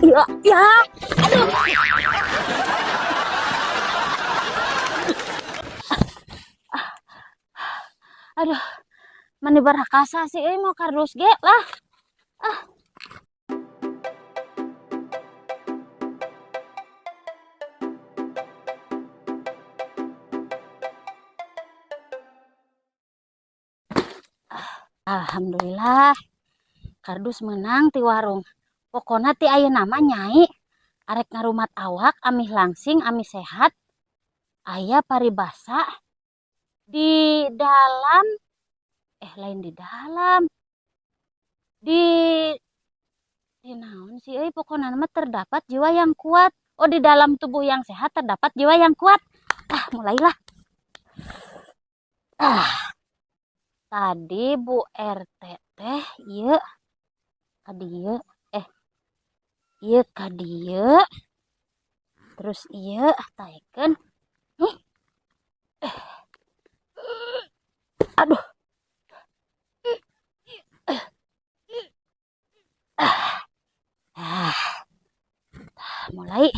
Ya, ya. Aduh. Aduh, mani barakasa sih euy mau kardus ge lah. Ah. Alhamdulillah. Kardus menang ti warung. Pokona ti ayeuna mah, Nyai, arek ngarumat awak amih langsing, amih sehat. Aya paribasa di dalam, eh, lain di dalam, di naon sih euy, pokona mah terdapat jiwa yang kuat. Oh, di dalam tubuh yang sehat terdapat jiwa yang kuat. Ah, mulailah. Ah, tadi Bu RT teh ieu ka dieu, eh, ieu ka dieu, terus ieu taekeun. Eh. Aduh. Ah. Ah. Mulai.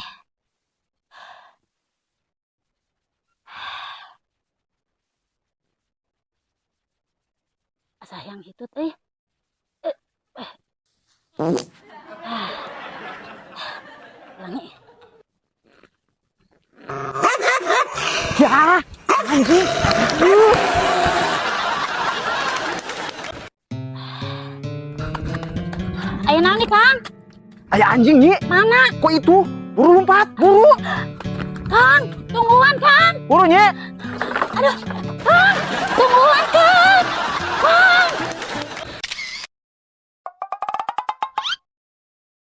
Asa hayang hitut euy. Eh, eh. Ah. Ulangi. Ya, anjing. Aduh. Aya naon nih, Kang? Aya anjing, Nyi. Mana? Kok itu? Buru lompat, buru. Kang, tungguan, Kang. Buru, Nyi. Aduh, Kang, tungguan, Kang. Kang.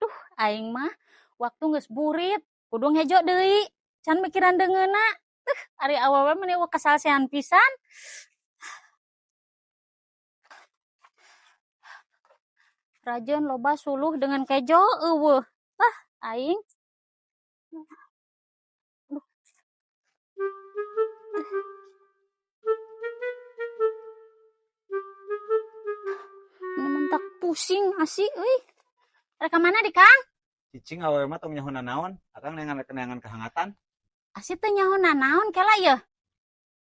Duh, aing mah waktu geus burit, kudu ngejo deui. Can mikiran deungeunna. Ari awewe meni kasalsean pisan. Rajeun loba suluh dengan kejo euweuh. Ah, aing. Aduh. Ini mentak pusing asih euy. Rek ka mana di, Kang? Cicing, awewe mah tong nyaho naon, akang neangan neangan kehangatan. Asih teu nyaho naon kela yeuh.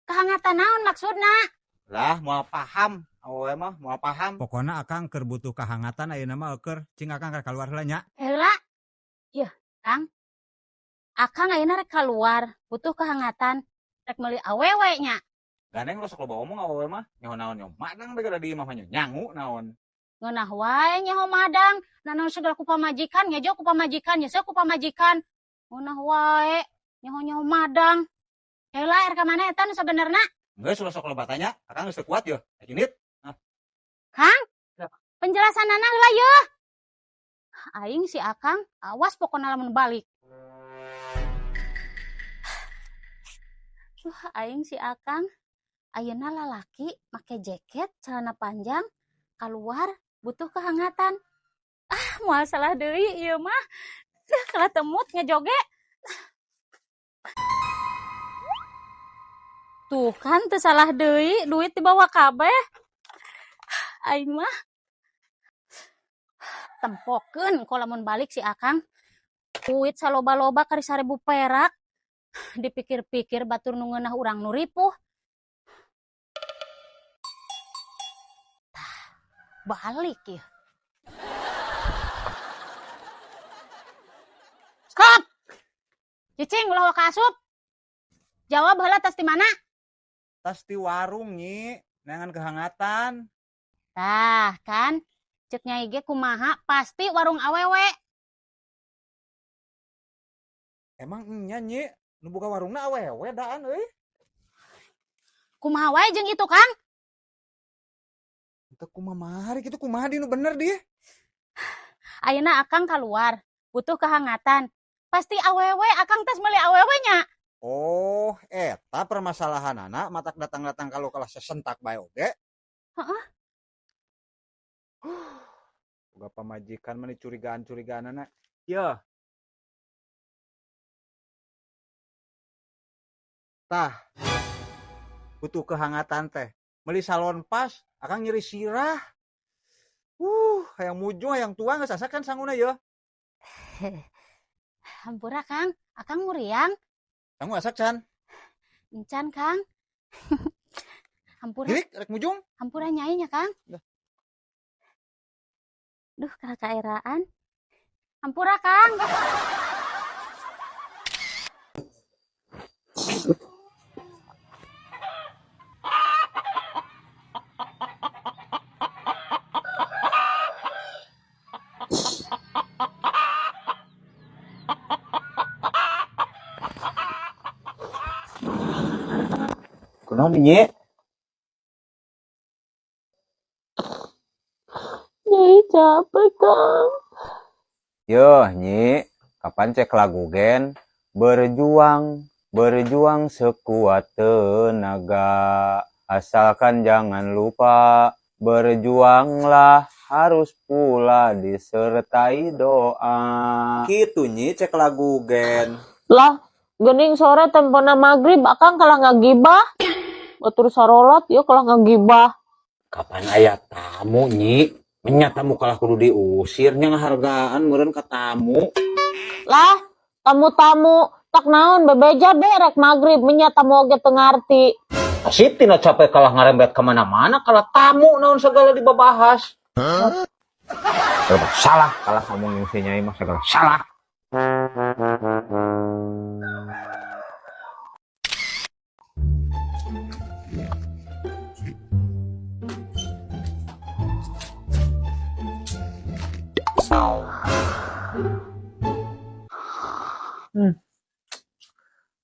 Kehangatan naon maksudna? Lah, moal paham, awewe mah moal paham. Pokona akang keur butuh kehangatan ayeuna mah eueur, cing akang rek kaluar heula nya. Heula. Yeuh, Kang. Akang ayeuna rek keluar, butuh kehangatan. Rek meuli awewe nya. Gandeng lo sok loba omong awewe mah, nyaho naon nyaho madang bae kada di imah mah nyangu naon. Ngeunah wae nyaho madang, nanaon segala ku pamajikan, ngejo ku pamajikan, nyeseu ku pamajikan. Ngeunah wae nyaho-nyaho madang. Heula, er ka mana eta nu sabenerna? Geus, ulah sok loba tanya, akang geus teu kuat yeuh. Rek indit. Kang, penjelasanana heula yeuh. Aing si Akang, awas pokona lamun balik. Duh, aing si Akang, ayeuna lalaki make jaket, celana panjang, keluar butuh kehangatan. Ah, moal salah deui ieu mah. Dah kalah temut ngejoge. Tuh kan teu salah deui, duit dibawa kabeh. Aing mah tempokeun ko lamun balik si Akang. Duit saloba-loba kari 1.000 perak. Dipikir-pikir batur nu ngeunah urang nu ripuh. Tah, balik ya. Stop. Cicing, ulah waka asup. Jawab heula, tas di mana? Tas di warung, Nyi, neangan kehangatan. Tah, kan cek Nyai ge kumaha, pasti warung awewe. Emang nya, Nyi, nu buka warungna awewe daan euy. Kumaha wae jeung itu, Kang? Teu kumaha mari kitu, kumaha di nu bener di? Ayeuna Akang keluar, butuh kehangatan. Pasti awewe, Akang tes meuli awewe nya. Oh, eta permasalahanana matak datang-datang kalau kalah sesentak bae oge. Heeh. Boga pamajikan mah curigaan-curigaanana. Yeuh. Tah. Butuh kehangatan teh. Meuli Salonpas, akang nyeri sirah. Hayang mujung hayang tuang geus asa kan sanguna yeuh. Hampura Kang, Akang muriang? Kamu asak can? Encan Kang. Hampura. Girik rek mujung. Hampura nyai nya Kang. Dah. Duh, kaeraan. Hampura Kang. Kunaon Nyi? Nyai capek, Kang. Yoh, Nyi, kapan cek lagu gen? Berjuang, berjuang sekuat tenaga. Asalkan jangan lupa, berjuanglah harus pula disertai doa. Kitu Nyi cek lagu gen. Lah, gening sore tempona maghrib akang kalah ngagibah. Batur sarolat ya kalah ngagibah. Kapan aya tamu Nyi? Menya tamu kalah kudu diusir nya ngahargaan meureun ka tamu. Lah, tamu-tamu tak naon bebeja derek maghrib menya tamu oge teu ngarti. Asip tina capek kalah ngarembet kemana-mana kalah tamu naon segala dibabahas. Serba salah kalah ngomong jeung si Nyai mah segala salah.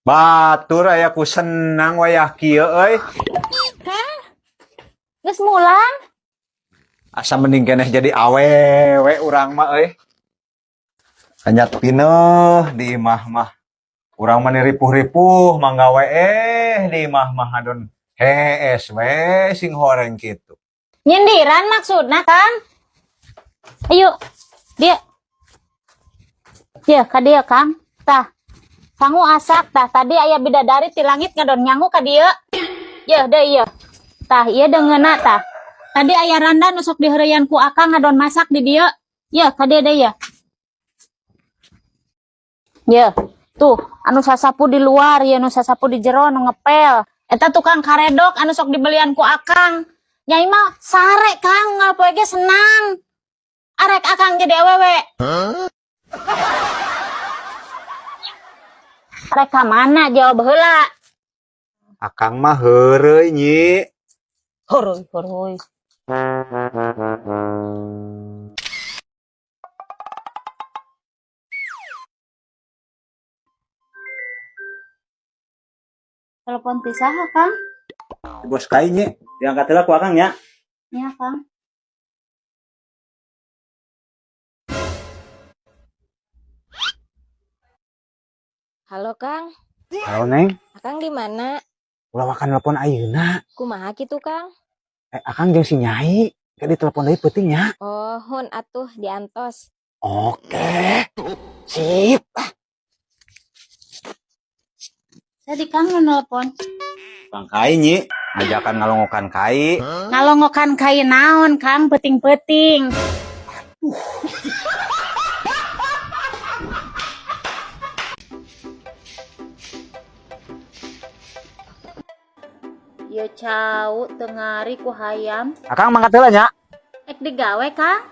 Batur aya ku senang wayah kieu euy. Geus mulang? Asa mending keneh jadi awewe urang mah euy. Anyat pineuh di imah mah. Urang mah ripuh-ripuh manggawe di imah mah adon hees we sing horeng kitu. Nyindiran maksudna Kang? Ayo, dia. Ya, ka dieu Kang. Tah. Sangu asak tah tadi aya bidadari ti langit ngadon nyangu ka dieu. Yeuh deui ieu. Tah, ieu deungeunna tah. Tadi aya randa nu sok diheureuyan ku Akang ngadon masak di dieu. Yeuh, ka dieu deui yeuh. Yeuh, tuh anu sasapu di luar, ieu nu sasapu di jero nu ngepel. Eta tukang karedok anu sok dibelian ku Akang. Nyai mah sare Kang, ngapoe ge senang. Arek Akang jadi awewe. Arek ka mana jawab heula. Akang mah heureuy Nyi. Horoy, horoy. Telepon ti saha Kang? Bos kai Nyi, diangkat heula ku Akang nya. Nya Kang. Halo Kang, Halo Neng, Akang di mana? ulah wakan telepon ayeuna. Kumaha kitu Kang? Akang jeung si Nyai, ke ditelepon deui peuting nya. Oh, hun atuh diantos. Oke. Sip. Tadi Kang nu nelpon. Kang kai Nyi, ngajakan ngalongokan kai. Ngalongokan kai naon Kang peuting-peuting. Ieu cau tengari ku hayam. Akang mangkat heula nya. Ek digawe Kang.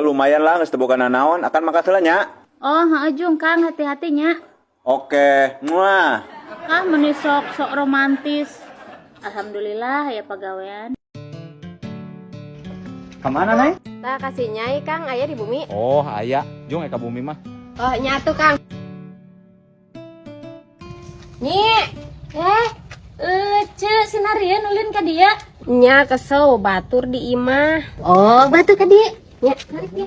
Lumayan lah geus teu boga nanaon, akan mangkat heula nya. Oh, heeh jung Kang, hati-hati nya. Oke, muah. Kang meni sok sok romantis. Alhamdulillah ya pagawean. Kemana Neng? Tah kasih Nyai Kang, aya di bumi. Oh, aya. Jung ka bumi mah. Oh, nyatu Kang. Nyi, Ece sinarieun ulin ka dia. nya kesel batur di imah. Oh, batu ka dia. Nya, tarik nya.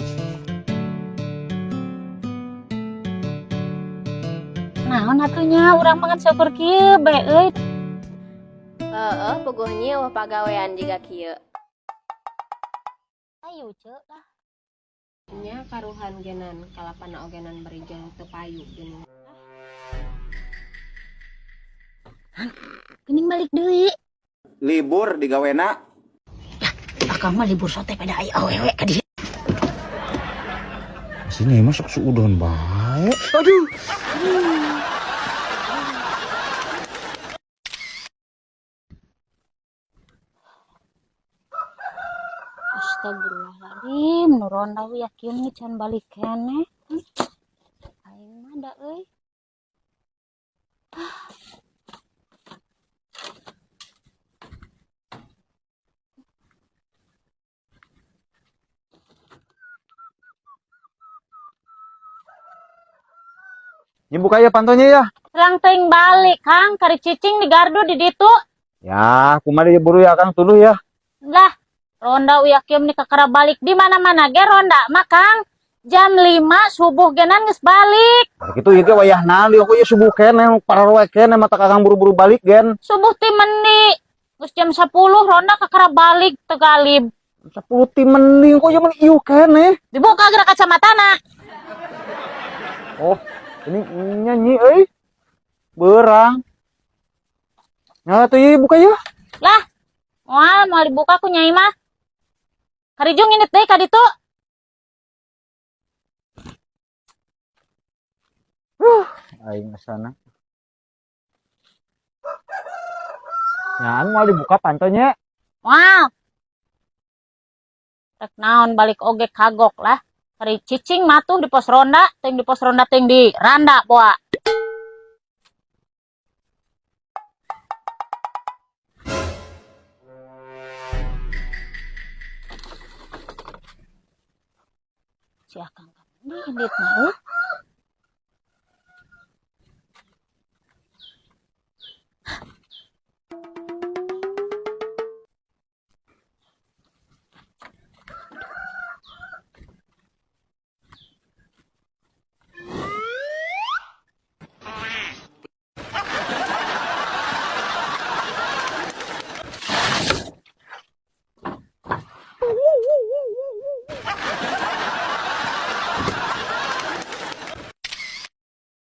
Naon atuh nya urang mangan syukur kieu bae euy. Heeh, puguh nyi eueuh pagawean jiga kieu. Ayo ce lah. Nya karuhan genan kalapana ogenan berijan teu payu geuning. Geuning balik deui. Libur digawena. Akang mah libur sote pada aya awewe ka dieu. Sini masuk suudon bae. Aduh. Astagfirullahaladzim, nu ronda yakin nih can balik keneh. Aing mah da euy. Nyi, buka ya pantonya ya. Terang teuing balik, Kang, kari cicing di gardu di ditu. Ya, kumaha deui buru ya Kang tuluh ya. Lah, ronda uyakim nih kakara balik di mana-mana ge ronda mah Kang. Jam 5 subuh genan geus balik. Bari kitu ieu ge wayahna lieu ku ieu subuh keneh pararoe keneh mata Kakang buru-buru balik gen. Subuh ti meni. Geus jam 10 ronda kakara balik teu galib. 10 ti mending kok ieu mah ieu keneh. Dibuka geura kacamatana. Oh, ini nyanyi euy. Berang. Nah, tuh ieu buka ya. Lah, moal moal dibuka ku nyai mah. Karijung indit deui ka ditu. Aing sana. Ya, moal dibuka pantonya. Moal. Rek naon balik oge kagok lah. Kari cicing mah tuh di pos ronda, teuing di pos ronda teuing di randa boa. Si Akang indit mah euy.